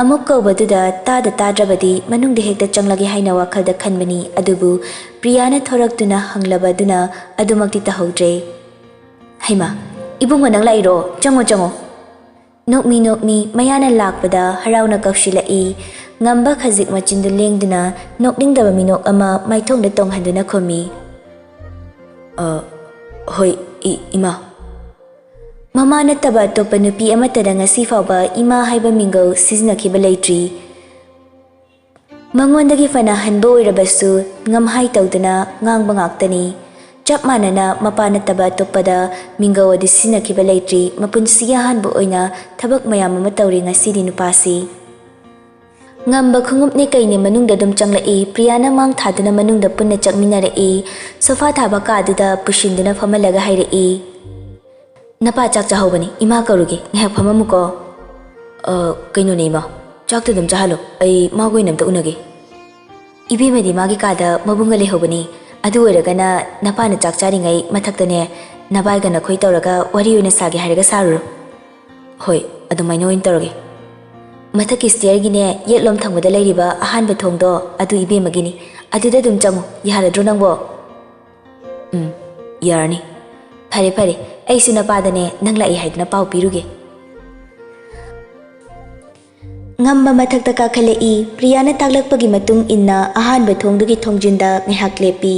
ꯑꯃꯨꯛ ꯀꯧꯕꯗꯨꯗ ꯇꯥꯗ ꯇꯥꯗ꯭ꯔꯕꯗꯤ ꯃꯅꯨꯡꯗ ꯍꯦꯛꯇ ꯆꯪꯂꯒꯦ ꯍꯥꯏꯅ ꯋꯥꯈꯜꯗ ꯈꯟꯕꯅꯤ, ꯑꯗꯨꯕꯨ ꯄ꯭ꯔꯤꯌꯥꯅ ꯊꯣꯔꯛꯇꯨꯅ ꯍꯪꯂꯕꯗꯨꯅ ꯑꯗꯨꯃꯛꯇꯤ ꯇꯧꯍꯧꯗ꯭ꯔꯦ꯫ "ꯍꯩꯃꯥ, ꯏꯕꯨꯡꯉꯣ ꯅꯪ ꯂꯥꯛꯏꯔꯣ? ꯆꯪꯉꯣ, ꯆꯪꯉꯣ꯫" ꯅꯣꯛꯃꯤ ꯅꯣꯛꯃꯤ ꯃꯌꯥꯅ ꯂꯥꯛꯄꯗ ꯍꯔꯥꯎꯅ ꯀꯧꯁꯤꯜꯂꯛꯏ꯫ ꯉꯝꯕ ꯈꯖꯤꯛ ꯃꯆꯤꯟꯗꯨ ꯂꯦꯡꯗꯨꯅ ꯅꯣꯛꯅꯤꯡꯗꯕ ꯃꯤꯅꯣꯛ ꯑꯃ ꯃꯥꯏꯊꯣꯡꯗ ꯇꯣꯡꯍꯟꯗꯨꯅ ꯈꯨꯝꯃꯤ꯫ "ꯑ, ꯍꯣꯏ, ꯏ-, ꯏꯃꯥ꯫" ꯃꯃꯥ ꯅꯠꯇꯕ ꯑꯇꯣꯞꯄ ꯅꯨꯄꯤ ꯑꯃꯠꯇꯗ ꯉꯁꯤ ꯐꯥꯎꯕ ꯏꯃꯥ ꯍꯥꯏꯕ ꯃꯤꯡꯒꯧ ꯁꯤꯖꯤꯟꯅꯈꯤꯕ ꯂꯩꯇ꯭ꯔꯤ꯫ ꯃꯉꯣꯟꯗꯒꯤ ꯐꯅ ꯍꯟꯕ ꯑꯣꯏꯔꯕꯁꯨ ꯉꯝꯍꯥꯏ ꯇꯧꯗꯨꯅ ꯉꯥꯡꯕ ꯉꯥꯛꯇꯅꯤ꯫ ꯆꯞ ꯃꯥꯟꯅꯅ ꯃꯄꯥ ꯅꯠꯇꯕ ꯑꯇꯣꯞꯄꯗ ꯃꯤꯡꯒꯧ ꯑꯗꯨ ꯁꯤꯖꯤꯟꯅꯈꯤꯕ ꯂꯩꯇ꯭ꯔꯤ꯫ ꯃꯄꯨꯟꯁꯤꯒꯤ ꯑꯍꯥꯟꯕ ꯑꯣꯏꯅ ꯊꯕꯛ ꯃꯌꯥꯝ ꯑꯃ ꯇꯧꯔꯤ ꯉꯁꯤꯗꯤ ꯅꯨꯄꯥꯁꯤ꯫ ꯉꯝꯕ ꯈꯣꯡꯎꯞꯅꯦ ꯀꯩꯅꯦ ꯃꯅꯨꯡꯗ ꯑꯗꯨꯝ ꯆꯪꯂꯛꯏ꯫ ꯄ꯭ꯔꯤꯌꯥꯅ ꯃꯥꯡ ꯊꯥꯗꯨꯅ ꯃꯅꯨꯡꯗ ꯄꯨꯟꯅ ꯆꯪꯃꯤꯟꯅꯔꯛꯏ꯫ ꯁꯣꯐꯥ ꯊꯥꯕ ꯀꯥꯗꯨꯗ ꯄꯨꯁꯤꯟꯗꯨꯅ ꯐꯝꯍꯜꯂꯒ ꯍꯥꯏꯔꯛꯏ꯫ "ꯅꯄꯥ ꯆꯥꯛ ꯆꯥꯍꯧꯕꯅꯤ, ꯏꯃꯥ ꯀꯧꯔꯨꯒꯦ, ꯉꯥꯏꯍꯥꯛ ꯐꯝꯃꯝꯃꯨꯀꯣ꯫" "ꯑ, ꯀꯩꯅꯣꯅꯦ ꯏꯃꯥ, ꯆꯥꯛꯇ ꯑꯗꯨꯝ ꯆꯥꯍꯜꯂꯣ, ꯑꯩ ꯃꯥꯒ ꯑꯣꯏꯅ ꯑꯝꯇ ꯎꯅꯒꯦ꯫" ꯏꯕꯦꯝꯃꯗꯤ ꯃꯥꯒꯤ ꯀꯥꯗ ꯃꯕꯨꯡꯒ ꯂꯩꯍꯧꯕꯅꯤ꯫ ꯑꯗꯨ ꯑꯣꯏꯔꯒꯅ ꯅꯄꯥꯅ ꯆꯥꯛ ꯆꯥꯔꯤꯉꯩ ꯃꯊꯛꯇꯅꯦ, ꯅꯕꯥꯏꯒ ꯅꯈꯣꯏ ꯇꯧꯔꯒ ꯋꯥꯔꯤ ꯑꯣꯏꯅ ꯁꯥꯒꯦ ꯍꯥꯏꯔꯒ ꯁꯥꯔꯨꯔꯣ꯫ "ꯍꯣꯏ, ꯑꯗꯨꯃꯥꯏꯅ ꯑꯣꯏꯅ ꯇꯧꯔꯒꯦ꯫" ꯃꯊꯛꯀꯤ ꯁ꯭ꯇꯦꯌꯔꯒꯤꯅꯦ, ꯌꯦꯠꯂꯣꯝ ꯊꯪꯕꯗ ꯂꯩꯔꯤꯕ ꯑꯍꯥꯟꯕ ꯊꯣꯡꯗꯣ, ꯑꯗꯨ ꯏꯕꯦꯝꯃꯒꯤꯅꯤ꯫ ꯑꯗꯨꯗ ꯑꯗꯨꯝ ꯆꯪꯉꯨ, ꯌꯥꯔꯗ꯭ꯔꯣ ꯅꯪꯕꯣ? "ꯎꯝ, ꯌꯥꯔꯅꯤ꯫" "ꯐꯔꯦ, ꯐꯔꯦ, ꯑꯩꯁꯨ ꯅꯄꯥꯗꯅꯦ ꯅꯪ ꯂꯥꯛꯏ ꯍꯥꯏꯗꯅ ꯄꯥꯎ ꯄꯤꯔꯨꯒꯦ꯫" ꯉꯝꯕ ꯃꯊꯛꯇ ꯀꯥꯈꯠꯂꯛꯏ꯫ ꯄ꯭ꯔꯤꯌꯥꯅ ꯇꯥꯛꯂꯛꯄꯒꯤ ꯃꯇꯨꯡ ꯏꯟꯅ ꯑꯍꯥꯟꯕ ꯊꯣꯡꯗꯨꯒꯤ ꯊꯣꯡꯖꯤꯟꯗ ꯉꯥꯏꯍꯥꯛ ꯂꯦꯞꯄꯤ꯫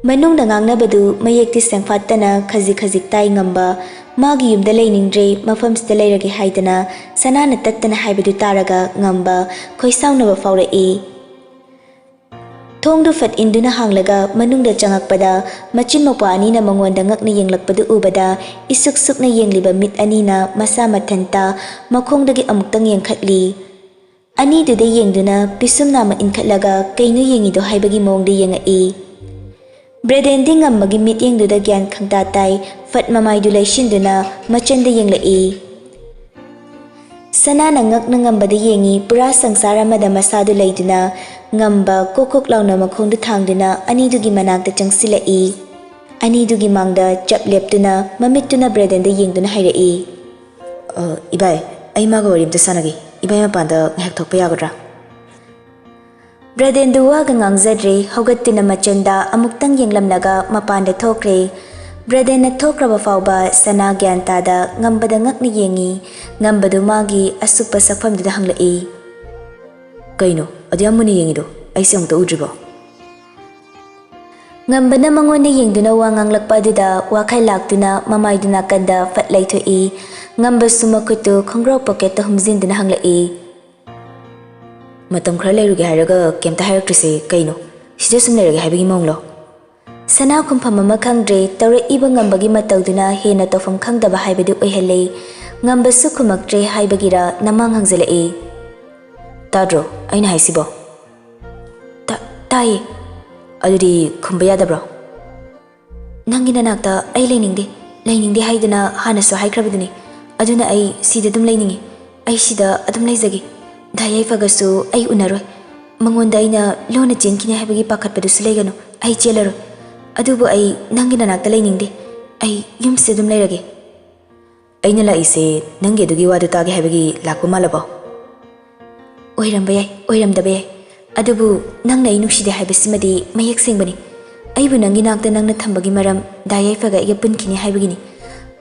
ꯃꯅꯨꯡꯗ ꯉꯥꯡꯅꯕꯗꯨ ꯃꯌꯦꯛꯇꯤ ꯁꯦꯡꯐꯥꯠꯇꯅ ꯈꯖꯤꯛ ꯈꯖꯤꯛ ꯇꯥꯏ ꯉꯝꯕ꯫ ꯃꯥꯒꯤ ꯌꯨꯝꯗ ꯂꯩꯅꯤꯡꯗ꯭ꯔꯦ, ꯃꯐꯝꯁꯤꯗ ꯂꯩꯔꯒꯦ ꯍꯥꯏꯗꯅ ꯁꯅꯥꯅ ꯇꯠꯇꯅ ꯍꯥꯏꯕꯗꯨ ꯇꯥꯔꯒ ꯉꯝꯕ ꯈꯣꯏꯁꯥꯎꯅꯕ ꯐꯥꯎꯔꯛꯏ꯫ ꯊꯣꯡꯗꯨ ꯐꯠ ꯏꯟꯗꯨꯅ ꯍꯥꯡꯂꯒ ꯃꯅꯨꯡꯗ ꯆꯪꯉꯛꯄꯗ, ꯃꯆꯤꯟ ꯃꯧꯄ꯭ꯋꯥ ꯑꯅꯤꯅ ꯃꯉꯣꯟꯗ ꯉꯛꯅ ꯌꯦꯡꯂꯛꯄꯗꯨ ꯎꯕꯗ, ꯏꯁꯨꯛ ꯁꯨꯛꯅ ꯌꯦꯡꯂꯤꯕ ꯃꯤꯠ ꯑꯅꯤꯅ ꯃꯁꯥ ꯃꯊꯟꯇ ꯃꯈꯣꯡꯗꯒꯤ ꯑꯃꯨꯛꯇꯪ ꯌꯦꯡꯈꯠꯂꯤ꯫ ꯑꯅꯤꯗꯨꯗ ꯌꯦꯡꯗꯨꯅ ꯄꯤꯁꯨꯝ ꯅꯥꯝꯃ ꯏꯟꯈꯠꯂꯒ ꯀꯩꯅꯣ ꯌꯦꯡꯉꯤꯗꯣ ꯍꯥꯏꯕꯒꯤ ꯃꯑꯣꯡꯗ ꯌꯦꯡꯉꯛꯏ꯫ ꯕ꯭ꯔꯦꯗꯦꯟꯗꯤ ꯉꯝꯕꯒꯤ ꯃꯤꯠꯌꯦꯡꯗꯨꯗ ꯒ꯭ꯌꯥꯟ ꯈꯪꯇꯥ ꯇꯥꯏ, ꯐꯠ ꯃꯃꯥꯏꯗꯨ ꯂꯩꯁꯤꯟꯗꯨꯅ ꯃꯆꯟꯗ ꯌꯦꯡꯂꯛꯏ꯫ ꯁꯅꯥꯅ ꯉꯛꯅ ꯉꯝꯕꯗ ꯌꯦꯡꯏ꯫ ꯄꯨꯔꯥ ꯁꯪꯁꯥꯔ ꯑꯃꯗ ꯃꯁꯥꯗꯨ ꯂꯩꯗꯨꯅ ꯉꯝꯕ ꯀꯣꯛ ꯀꯣꯛ ꯂꯥꯎꯅ ꯃꯈꯣꯡꯗꯨ ꯊꯥꯡꯗꯨꯅ ꯑꯅꯤꯗꯨꯒꯤ ꯃꯅꯥꯛꯇ ꯆꯪꯁꯤꯜꯂꯛꯏ꯫ ꯑꯅꯤꯗꯨꯒꯤ ꯃꯥꯡꯗ ꯆꯞ ꯂꯦꯞꯇꯨꯅ ꯃꯃꯤꯠꯇꯨꯅ ꯕ꯭ꯔꯦꯗꯦꯟꯗ ꯌꯦꯡꯗꯨꯅ ꯍꯥꯏꯔꯛꯏ꯫ "ꯑ, ꯏꯕꯥꯏ, ꯑꯩ ꯃꯥꯒ ꯋꯥꯔꯤ ꯑꯝꯇ ꯁꯥꯟꯅꯒꯦ꯫ ꯏꯕꯥꯏ ꯃꯄꯥꯟꯗ ꯉꯥꯏꯍꯥꯛ ꯊꯣꯛꯄ ꯌꯥꯒꯗ꯭ꯔꯥ?" ꯕ꯭ꯔꯗꯦꯟꯗꯨ ꯋꯥꯒ ꯉꯥꯡꯖꯗ꯭ꯔꯦ꯫ ꯍꯧꯒꯠꯇꯨꯅ ꯃꯆꯟꯗ ꯑꯃꯨꯛꯇꯪ ꯌꯦꯡꯂꯝꯂꯒ ꯃꯄꯥꯟꯗ ꯊꯣꯛꯈ꯭ꯔꯦ꯫ ꯕ꯭ꯔꯗꯦꯟꯅ ꯊꯣꯛꯈ꯭ꯔꯕ ꯐꯥꯎꯕ ꯁꯅꯥ ꯒ꯭ꯌꯥꯟ ꯇꯥꯗ ꯉꯝꯕꯗ ꯉꯛꯅ ꯌꯦꯡꯉꯤ꯫ ꯉꯝꯕꯗꯨ ꯃꯥꯒꯤ ꯑꯁꯨꯛꯄ ꯁꯛꯐꯝꯗꯨꯗ ꯍꯪꯂꯛꯏ꯫ "ꯀꯩꯅꯣ ꯑꯗꯨ ꯌꯥꯝ ꯃꯨꯟꯅ ꯌꯦꯡꯉꯤꯗꯣ? ꯑꯩꯁꯦ ꯑꯃꯨꯛꯇ ꯎꯗ꯭ꯔꯤꯕꯣ?" ꯉꯝꯕꯅ ꯃꯉꯣꯟꯗ ꯌꯦꯡꯗꯨꯅ ꯋꯥ ꯉꯥꯡꯂꯛꯄ ꯑꯗꯨꯗ ꯋꯥꯈꯜ ꯂꯥꯛꯇꯨꯅ ꯃꯃꯥꯏꯗꯨ ꯅꯥꯀꯟꯗ ꯐꯠ ꯂꯩꯊꯣꯛꯏ꯫ ꯉꯝꯕꯁꯨ ꯃꯈꯨꯠꯇꯨ ꯈꯣꯡꯒ꯭ꯔꯥꯎ ꯄꯣꯀꯦꯠꯇ ꯍꯨꯝꯖꯤꯟꯗꯨꯅ ꯍꯪꯂꯛꯏ꯫ "ꯃꯇꯝ ꯈꯔ ꯂꯩꯔꯨꯒꯦ ꯍꯥꯏꯔꯒ ꯀꯩꯝꯇ ꯍꯥꯏꯔꯛꯇ꯭ꯔꯤꯁꯦ ꯀꯩꯅꯣ? ꯁꯤꯗ ꯁꯨꯝ ꯂꯩꯔꯒꯦ ꯍꯥꯏꯕꯒꯤ ꯃꯑꯣꯡꯂꯣ?" ꯁꯅꯥ ꯈꯨꯝꯐꯝ ꯑꯃ ꯈꯪꯗ꯭ꯔꯦ꯫ ꯇꯧꯔꯛꯏꯕ ꯉꯝꯕꯒꯤ ꯃꯇꯧꯗꯨꯅ ꯍꯦꯟꯅ ꯇꯧꯐꯝ ꯈꯪꯗꯕ ꯍꯥꯏꯕꯗꯨ ꯑꯣꯏꯍꯜꯂꯦ꯫ ꯉꯝꯕꯁꯨ ꯈꯨꯝꯃꯛꯇ꯭ꯔꯦ ꯍꯥꯏꯕꯒꯤꯔ ꯅꯃꯥꯡ ꯍꯪꯖꯜꯂꯛꯏ꯫ "ꯇꯥꯗ꯭ꯔꯣ ꯑꯩꯅ ꯍꯥꯏꯁꯤꯕꯣ?" "ꯇꯥ-, ꯇꯥꯏꯌꯦ꯫ ꯑꯗꯨꯗꯤ ꯈꯨꯝꯕ ꯌꯥꯗꯕ꯭ꯔꯣ?" "ꯅꯪꯒꯤ ꯅꯅꯥꯛꯇ ꯑꯩ ꯂꯩꯅꯤꯡꯗꯦ꯫ ꯂꯩꯅꯤꯡꯗꯦ ꯍꯥꯏꯗꯨꯅ ꯍꯥꯟꯅꯁꯨ ꯍꯥꯏꯈ꯭ꯔꯕꯗꯨꯅꯤ꯫ ꯑꯗꯨꯅ ꯑꯩ ꯁꯤꯗ ꯑꯗꯨꯝ ꯂꯩꯅꯤꯡꯉꯤ꯫ ꯑꯩ ꯁꯤꯗ ꯑꯗꯨꯝ ꯂꯩꯖꯒꯦ꯫ ꯗꯥ ꯌꯥꯏꯐꯒꯁꯨ ꯑꯩ ꯎꯅꯔꯣꯏ꯫ ꯃꯉꯣꯟꯗ ꯑꯩꯅ ꯂꯣꯟꯅ ꯆꯦꯟꯈꯤꯅꯤ ꯍꯥꯏꯕꯒꯤ ꯄꯥꯈꯠꯄꯗꯨꯁꯨ ꯂꯩꯒꯅꯨ꯫ ꯑꯩ ꯆꯦꯜꯂꯔꯣꯏ꯫ ꯑꯗꯨꯕꯨ ꯑꯩ ꯅꯪꯒꯤ ꯅꯅꯥꯛꯇ ꯂꯩꯅꯤꯡꯗꯦ꯫ ꯑꯩ ꯌꯨꯝꯁꯤꯗ ꯑꯗꯨꯝ ꯂꯩꯔꯒꯦ꯫" "ꯑꯩꯅ ꯂꯥꯛꯏꯁꯦ ꯅꯪꯒꯤ ꯑꯗꯨꯒꯤ ꯋꯥꯗꯨ ꯇꯥꯒꯦ ꯍꯥꯏꯕꯒꯤ ꯂꯥꯛꯄ ꯃꯥꯜꯂꯕꯣ?" "ꯑꯣꯏꯔꯝꯕ ꯌꯥꯏ, ꯑꯣꯏꯔꯝꯗꯕ ꯌꯥꯏ꯫ ꯑꯗꯨꯕꯨ ꯅꯪꯅ ꯑꯩ ꯅꯨꯡꯁꯤꯗꯦ ꯍꯥꯏꯕꯁꯤꯃꯗꯤ ꯃꯌꯦꯛ ꯁꯦꯡꯕꯅꯤ꯫ ꯑꯩꯕꯨ ꯅꯪꯒꯤ ꯅꯥꯛꯇ ꯅꯪꯅ ꯊꯝꯕꯒꯤ ꯃꯔꯝ ꯗꯥ ꯌꯥꯏꯐꯒ ꯑꯩꯒ ꯄꯨꯟꯈꯤꯅꯤ ꯍꯥꯏꯕꯒꯤꯅꯤ꯫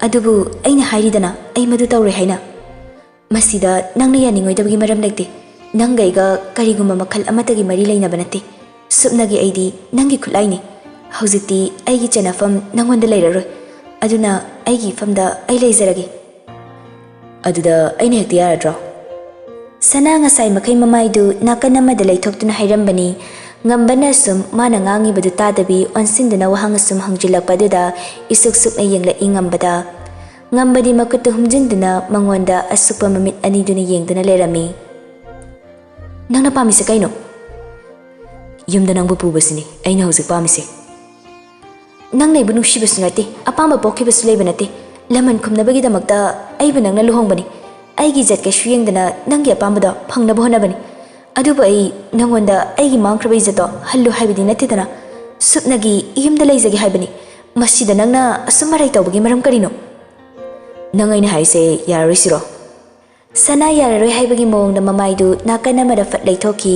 ꯑꯗꯨꯕꯨ ꯑꯩꯅ ꯍꯥꯏꯔꯤꯗꯅ ꯑꯩ ꯃꯗꯨ ꯇꯧꯔꯣꯏ ꯍꯥꯏꯅ꯫ ꯃꯁꯤꯗ ꯅꯪꯅ ꯌꯥꯅꯤꯡꯉꯣꯏꯗꯕꯒꯤ ꯃꯔꯝ ꯂꯩꯇꯦ꯫ ꯅꯪꯒ ꯑꯩꯒ ꯀꯔꯤꯒꯨꯝꯕ ꯃꯈꯜ ꯑꯃꯠꯇꯒꯤ ꯃꯔꯤ ꯂꯩꯅꯕ ꯅꯠꯇꯦ꯫ ꯁꯨꯞꯅꯒꯤ ꯑꯩꯗꯤ ꯅꯪꯒꯤ ꯈꯨꯠꯂꯥꯏꯅꯤ꯫ ꯍꯧꯖꯤꯛꯇꯤ ꯑꯩꯒꯤ ꯆꯟꯅꯐꯝ ꯅꯪꯉꯣꯟꯗ ꯂꯩꯔꯔꯣꯏ꯫ ꯑꯗꯨꯅ ꯑꯩꯒꯤ ꯏꯐꯝꯗ ꯑꯩ ꯂꯩꯖꯔꯒꯦ꯫" "ꯑꯗꯨꯗ ꯑꯩꯅ ꯍꯦꯛꯇ ꯌꯥꯔꯗ꯭ꯔꯣ?" ꯁꯅꯥ ꯉꯁꯥꯏ ꯃꯈꯩ ꯃꯃꯥꯏꯗꯨ ꯅꯥꯀꯟ ꯑꯃꯗ ꯂꯩꯊꯣꯛꯇꯨꯅ ꯍꯥꯏꯔꯝꯕꯅꯤ꯫ ꯉꯝꯕꯅ ꯁꯨꯝ ꯃꯥꯅ ꯉꯥꯡꯉꯤꯕꯗꯨ ꯇꯥꯗꯕꯤ ꯑꯣꯟꯁꯤꯟꯗꯨꯅ ꯋꯥꯍꯪ ꯑꯁꯨꯝ ꯍꯪꯖꯤꯜꯂꯛꯄ ꯑꯗꯨꯗ ꯏꯁꯨꯛ ꯁꯨꯛꯅ ꯌꯦꯡꯂꯛꯏ ꯉꯝꯕꯗ꯫ ꯉꯝꯕꯗꯤ ꯃꯈꯨꯠꯇꯨ ꯍꯨꯝꯖꯤꯟꯗꯨꯅ ꯃꯉꯣꯟꯗ ꯑꯁꯨꯛꯄ ꯃꯃꯤꯠ ꯑꯅꯤꯗꯨꯅ ꯌꯦꯡꯗꯨꯅ ꯂꯩꯔꯝꯃꯤ꯫ "ꯅꯪꯅ ꯄꯥꯝꯃꯤꯁꯦ ꯀꯩꯅꯣ?" "ꯌꯨꯝꯗ ꯅꯪꯕꯨ ꯄꯨꯕꯁꯤꯅꯤ ꯑꯩꯅ ꯍꯧꯖꯤꯛ ꯄꯥꯝꯃꯤꯁꯦ꯫" "ꯅꯪꯅ ꯑꯩꯕꯨ ꯅꯨꯡꯁꯤꯕꯁꯨ ꯅꯠꯇꯦ, ꯑꯄꯥꯝꯕ ꯄꯣꯛꯈꯤꯕꯁꯨ ꯂꯩꯕ ꯅꯠꯇꯦ꯫ ꯂꯃꯟ ꯈꯨꯝꯅꯕꯒꯤꯗꯃꯛꯇ ꯑꯩꯕꯨ ꯅꯪꯅ ꯂꯨꯍꯣꯡꯕꯅꯤ꯫ ꯑꯩꯒꯤ ꯏꯖꯠ ꯀꯩꯁꯨ ꯌꯦꯡꯗꯅ ꯅꯪꯒꯤ ꯑꯄꯥꯝꯕꯗꯣ ꯐꯪꯅꯕ ꯍꯣꯠꯅꯕꯅꯤ꯫ ꯑꯗꯨꯕꯨ ꯑꯩ ꯅꯪꯉꯣꯟꯗ ꯑꯩꯒꯤ ꯃꯥꯡꯈ꯭ꯔꯕ ꯏꯖꯠꯇꯣ ꯍꯜꯂꯨ ꯍꯥꯏꯕꯗꯤ ꯅꯠꯇꯦꯗꯅ, ꯁꯨꯞꯅꯒꯤ ꯌꯨꯝꯗ ꯂꯩꯖꯒꯦ ꯍꯥꯏꯕꯅꯤ꯫ ꯃꯁꯤꯗ ꯅꯪꯅ ꯑꯁꯨꯝ ꯃꯔꯩ ꯇꯧꯕꯒꯤ ꯃꯔꯝ ꯀꯔꯤꯅꯣ? ꯅꯪ ꯑꯩꯅ ꯍꯥꯏꯁꯦ ꯌꯥꯔꯔꯣꯏ ꯁꯤꯔꯣ? ꯁꯅꯥ ꯌꯥꯔꯔꯣꯏ ꯍꯥꯏꯕꯒꯤ ꯃꯑꯣꯡꯗ ꯃꯃꯥꯏꯗꯨ ꯅꯥꯀꯟ ꯑꯃꯗ ꯐꯠ ꯂꯩꯊꯣꯛꯈꯤ꯫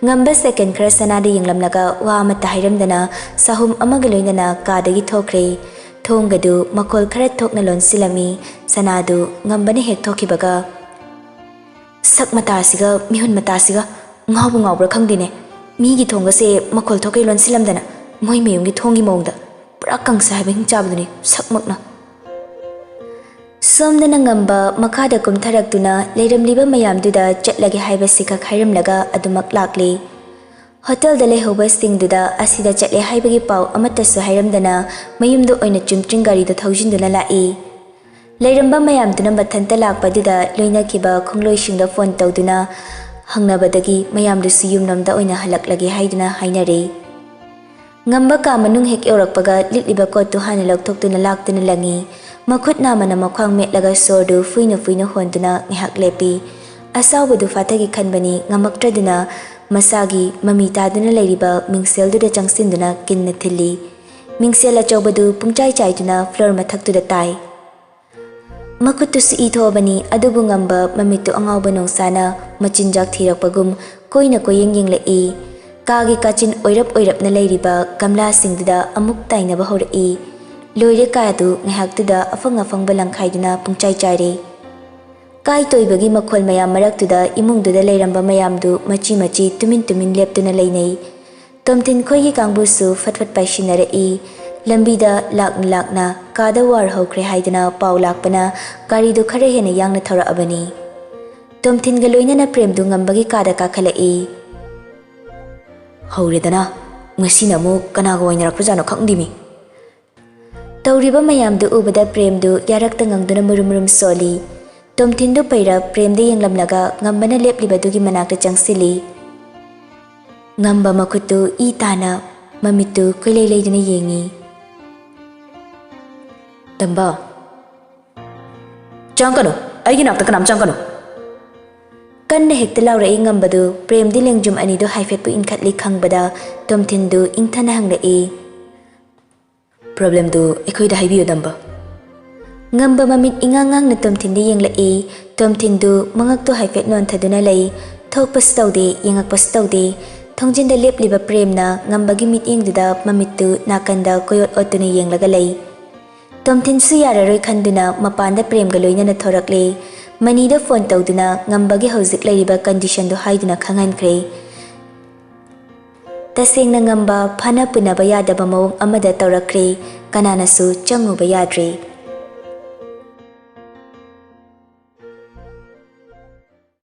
ꯉꯝꯕ ꯁꯦꯀꯦꯟ ꯈꯔ ꯁꯅꯥꯗ ꯌꯦꯡꯂꯝꯂꯒ ꯋꯥ ꯑꯃꯠꯇ ꯍꯥꯏꯔꯝꯗꯅ ꯁꯥꯍꯨꯝ ꯑꯃꯒ ꯂꯣꯏꯅꯅ ꯀꯥꯗꯒꯤ ꯊꯣꯛꯈ꯭ꯔꯦ꯫ ꯊꯣꯡꯒꯗꯨ ꯃꯈꯣꯜ ꯈꯔ ꯊꯣꯛꯅ ꯂꯣꯟꯁꯤꯜꯂꯝꯃꯤ꯫ ꯁꯅꯥꯗꯨ ꯉꯝꯕꯅ ꯍꯦꯛ ꯊꯣꯛꯈꯤꯕꯒ, "ꯁꯛ ꯃꯇꯥꯁꯤꯒ ꯃꯤꯍꯨꯟ ꯃꯇꯥꯁꯤꯒ ꯉꯥꯎꯕ ꯉꯥꯎꯕ꯭ꯔꯥ ꯈꯪꯗꯦꯅꯦ꯫ ꯃꯤꯒꯤ ꯊꯣꯡꯒꯁꯦ ꯃꯈꯣꯜ ꯊꯣꯛꯀꯩ ꯂꯣꯟꯁꯤꯜꯂꯝꯗꯅ ꯃꯣꯏ ꯃꯌꯨꯝꯒꯤ ꯊꯣꯡꯒꯤ ꯃꯑꯣꯡꯗ ꯄꯨꯔꯥ ꯀꯪꯁ ꯍꯥꯏꯕ ꯍꯤꯡꯆꯥꯕꯗꯨꯅꯤ ꯁꯛꯃꯛꯅ"꯫ ꯁꯣꯝꯗꯅ ꯉꯝꯕ ꯃꯈꯥꯗ ꯀꯨꯝꯊꯔꯛꯇꯨꯅ ꯂꯩꯔꯝꯂꯤꯕ ꯃꯌꯥꯝꯗꯨꯗ ꯆꯠꯂꯒꯦ ꯍꯥꯏꯕꯁꯤꯈꯛ ꯍꯥꯏꯔꯝꯂꯒ ꯑꯗꯨꯃꯛ ꯂꯥꯛꯂꯤ꯫ ꯍꯣꯇꯦꯜꯗ ꯂꯩꯍꯧꯕꯁꯤꯡꯗꯨꯗ ꯑꯁꯤꯗ ꯆꯠꯂꯦ ꯍꯥꯏꯕꯒꯤ ꯄꯥꯎ ꯑꯃꯠꯇꯁꯨ ꯍꯥꯏꯔꯝꯗꯅ ꯃꯌꯨꯝꯗ ꯑꯣꯏꯅ ꯆꯨꯝꯇ꯭ꯔꯤꯡ ꯒꯥꯔꯤꯗꯨ ꯊꯧꯖꯤꯟꯗꯨꯅ ꯂꯥꯛꯏ꯫ ꯂꯩꯔꯝꯕ ꯃꯌꯥꯝꯗꯨꯅ ꯃꯊꯟꯇ ꯂꯥꯛꯄꯗꯨꯗ ꯂꯣꯏꯅꯈꯤꯕ ꯈꯣꯡꯂꯣꯏꯁꯤꯡꯗ ꯐꯣꯟ ꯇꯧꯗꯨꯅ ꯍꯪꯅꯕꯗꯒꯤ ꯃꯌꯥꯝꯗꯨꯁꯨ ꯌꯨꯝꯂꯣꯝꯗ ꯑꯣꯏꯅ ꯍꯜꯂꯛꯂꯒꯦ ꯍꯥꯏꯗꯨꯅ ꯍꯥꯏꯅꯔꯦ꯫ ꯉꯝꯕ ꯀꯥ ꯃꯅꯨꯡ ꯍꯦꯛ ꯌꯧꯔꯛꯄꯒ ꯂꯤꯠꯂꯤꯕ ꯀꯣꯠꯇꯨ ꯍꯥꯟꯅ ꯂꯧꯊꯣꯛꯇꯨꯅ ꯂꯥꯛꯇꯨꯅ ꯂꯪꯉꯤ꯫ ꯃꯈꯨꯠ ꯅꯥꯝꯃꯅ ꯃꯈ꯭ꯋꯥꯡ ꯃꯦꯠꯂꯒ ꯁꯣꯔꯗꯨ ꯐꯨꯏꯅ ꯐꯨꯏꯅ ꯍꯣꯟꯗꯨꯅ ꯉꯥꯏꯍꯥꯛ ꯂꯦꯞꯄꯤ꯫ ꯑꯁꯥꯎꯕꯗꯨ ꯐꯥꯊꯒꯤ ꯈꯟꯕꯅꯤ ꯉꯝꯃꯛꯇ꯭ꯔꯗꯨꯅ ꯃꯁꯥꯒꯤ ꯃꯃꯤ ꯇꯥꯗꯨꯅ ꯂꯩꯔꯤꯕ ꯃꯤꯡꯁꯦꯜꯗꯨꯗ ꯆꯪꯁꯤꯟꯗꯨꯅ ꯀꯤꯟꯅ ꯊꯤꯜꯂꯤ꯫ ꯃꯤꯡꯁꯦꯜ ꯑꯆꯧꯕꯗꯨ ꯄꯨꯡꯆꯥꯏ ꯆꯥꯏꯗꯨꯅ ꯐ꯭ꯂꯣꯔ ꯃꯊꯛꯇꯨꯗ ꯇꯥꯏ꯫ ꯃꯈꯨꯠꯇꯨꯁꯨ ꯏ ꯊꯣꯛꯑꯕꯅꯤ, ꯑꯗꯨꯕꯨ ꯉꯝꯕ ꯃꯃꯤꯠꯇꯨ ꯑꯉꯥꯎꯕ ꯅꯣꯡꯁꯥꯅ ꯃꯆꯤꯟꯖꯥꯛ ꯊꯤꯔꯛꯄꯒꯨꯝ ꯀꯣꯏꯅ ꯀꯣꯏꯌꯦꯡ ꯌꯦꯡꯂꯛꯏ꯫ ꯀꯥꯒꯤ ꯀꯥꯆꯤꯟ ꯑꯣꯏꯔꯞ ꯑꯣꯏꯔꯞꯅ ꯂꯩꯔꯤꯕ ꯒꯝꯂꯥꯁꯤꯡꯗꯨꯗ ꯑꯃꯨꯛ ꯇꯥꯏꯅꯕ ꯍꯧꯔꯛꯏ꯫ ꯂꯣꯏꯔꯦ ꯀꯥꯗꯨ ꯉꯥꯏꯍꯥꯛꯇꯨꯗ ꯑꯐꯪ ꯑꯐꯪꯕ ꯂꯪꯈꯥꯏꯗꯨꯅ ꯄꯨꯡꯆꯥꯏ ꯆꯥꯏꯔꯦ꯫ ꯀꯥꯏ ꯇꯣꯏꯕꯒꯤ ꯃꯈꯣꯜ ꯃꯌꯥꯝ ꯃꯔꯛꯇꯨꯗ ꯏꯃꯨꯡꯗꯨꯗ ꯂꯩꯔꯝꯕ ꯃꯌꯥꯝꯗꯨ ꯃꯆꯤ ꯃꯆꯤ ꯇꯨꯃꯤꯟ ꯇꯨꯃꯤꯟ ꯂꯦꯞꯇꯨꯅ ꯂꯩꯅꯩ꯫ ꯇꯣꯝꯊꯤꯟ ꯈꯣꯏꯒꯤ ꯀꯥꯡꯕꯨꯁꯨ ꯐꯠ ꯐꯠ ꯄꯥꯏꯁꯤꯟꯅꯔꯛꯏ꯫ ꯂꯝꯕꯤꯗ ꯂꯥꯛꯅ ꯂꯥꯛꯅ ꯀꯥꯗ ꯋꯥꯔ ꯍꯧꯈ꯭ꯔꯦ ꯍꯥꯏꯗꯨꯅ ꯄꯥꯎ ꯂꯥꯛꯄꯅ ꯒꯥꯔꯤꯗꯨ ꯈꯔ ꯍꯦꯟꯅ ꯌꯥꯡꯅ ꯊꯧꯔꯛꯑꯕꯅꯤ꯫ ꯇꯣꯝꯊꯤꯟꯒ ꯂꯣꯏꯅꯅ ꯄ꯭ꯔꯦꯝꯗꯨ ꯉꯝꯕꯒꯤ ꯀꯥꯗ ꯀꯥꯈꯠꯂꯛꯏ꯫ "ꯍꯧꯔꯦꯗꯅ, ꯉꯁꯤꯅ ꯑꯃꯨꯛ ꯀꯅꯥꯒ ꯋꯥꯏꯅꯔꯛꯄꯖꯥꯠꯅꯣ ꯈꯪꯗꯦꯃꯤ"꯫ ꯇꯧꯔꯤꯕ ꯃꯌꯥꯝꯗꯨ ꯎꯕꯗ ꯄ꯭ꯔꯦꯝꯗꯨ ꯌꯥꯔꯛꯇ ꯉꯪꯗꯨꯅ ꯃꯨꯔꯨꯝ ꯃꯨꯔꯨꯝ ꯁꯣꯜꯂꯤ꯫ ꯇꯣꯝꯊꯤꯟꯗꯨ ꯄꯩꯔꯞ ꯄ꯭ꯔꯦꯝꯗ ꯌꯦꯡꯂꯝꯂꯒ ꯉꯝꯕꯅ ꯂꯦꯞꯂꯤꯕꯗꯨꯒꯤ ꯃꯅꯥꯛꯇ ꯆꯪꯁꯤꯜꯂꯤ꯫ ꯉꯝꯕ ꯃꯈꯨꯠꯇꯨ ꯏ ꯇꯥꯅ ꯃꯃꯤꯠꯇꯨ ꯀꯣꯏꯂꯩ ꯂꯩꯗꯨꯅ ꯌꯦꯡꯉꯤ꯫ "ꯇꯝꯕ, ꯆꯪꯒꯅꯨ"꯫ ꯑꯩꯒꯤ ꯅꯥꯛꯇ ꯀꯅꯥꯝ ꯆꯪꯒꯅꯨ꯫ ꯀꯟꯅ ꯍꯦꯛꯇ ꯂꯥꯎꯔꯛꯏ ꯉꯝꯕꯗꯨ꯫ ꯄ꯭ꯔꯦꯝꯗꯤ ꯂꯦꯡꯖꯨꯝ ꯑꯅꯤꯗꯨ ꯍꯥꯏꯐꯦꯠꯄꯨ ꯏꯟꯈꯠꯂꯤ ꯈꯪꯕꯗ ꯇꯣꯝꯊꯤꯟꯗꯨ ꯏꯪꯊꯅ ꯍꯪꯂꯛꯏ, "ꯄ꯭ꯔꯣꯕ꯭ꯂꯦꯝꯗꯨ ꯑꯩꯈꯣꯏꯗ ꯍꯥꯏꯕꯤꯌꯨ, ꯅꯝꯕ꯫" ꯉꯝꯕ ꯃꯃꯤꯠ ꯏꯉꯥꯡ ꯉꯥꯡꯅ ꯇꯣꯝꯊꯤꯟꯗ ꯌꯦꯡꯂꯛꯏ꯫ ꯇꯣꯝꯊꯤꯟꯗꯨ ꯃꯉꯛꯇꯨ ꯍꯥꯏꯐꯦꯠ ꯅꯣꯟꯊꯗꯨꯅ ꯂꯩ꯫ ꯊꯣꯛꯄꯁꯨ ꯇꯧꯗꯦ, ꯌꯦꯡꯉꯛꯄꯁꯨ ꯇꯧꯗꯦ꯫ ꯊꯣꯡꯖꯤꯟꯗ ꯂꯦꯞꯂꯤꯕ ꯄ꯭ꯔꯦꯝꯅ ꯉꯝꯕꯒꯤ ꯃꯤꯠꯌꯦꯡꯗꯨꯗ ꯃꯃꯤꯠꯇꯨ ꯅꯥꯀꯟꯗ ꯀꯣꯏꯑꯣꯠ ꯑꯣꯠꯇꯨꯅ ꯌꯦꯡꯂꯒ ꯂꯩ꯫ ꯇꯣꯝꯊꯤꯟꯁꯨ ꯌꯥꯔꯔꯣꯏ ꯈꯟꯗꯨꯅ ꯃꯄꯥꯟꯗ ꯄ꯭ꯔꯦꯝꯒ ꯂꯣꯏꯅꯅ ꯊꯣꯔꯛꯂꯦ꯫ ꯃꯅꯤꯗ ꯐꯣꯟ ꯇꯧꯗꯨꯅ ꯉꯝꯕꯒꯤ ꯍꯧꯖꯤꯛ ꯂꯩꯔꯤꯕ ꯀꯟꯗꯤꯁꯟꯗꯨ ꯍꯥꯏꯗꯨꯅ ꯈꯪꯍꯟꯈ꯭ꯔꯦ꯫ ꯇꯁꯦꯡꯅ ꯉꯝꯕ ꯐꯥꯅ ꯄꯨꯅꯕ ꯌꯥꯗꯕ ꯃꯑꯣꯡ ꯑꯃꯗ ꯇꯧꯔꯛꯈ꯭ꯔꯦ꯫ ꯀꯅꯥꯅꯁꯨ ꯆꯪꯉꯨꯕ ꯌꯥꯗ꯭ꯔꯦ꯫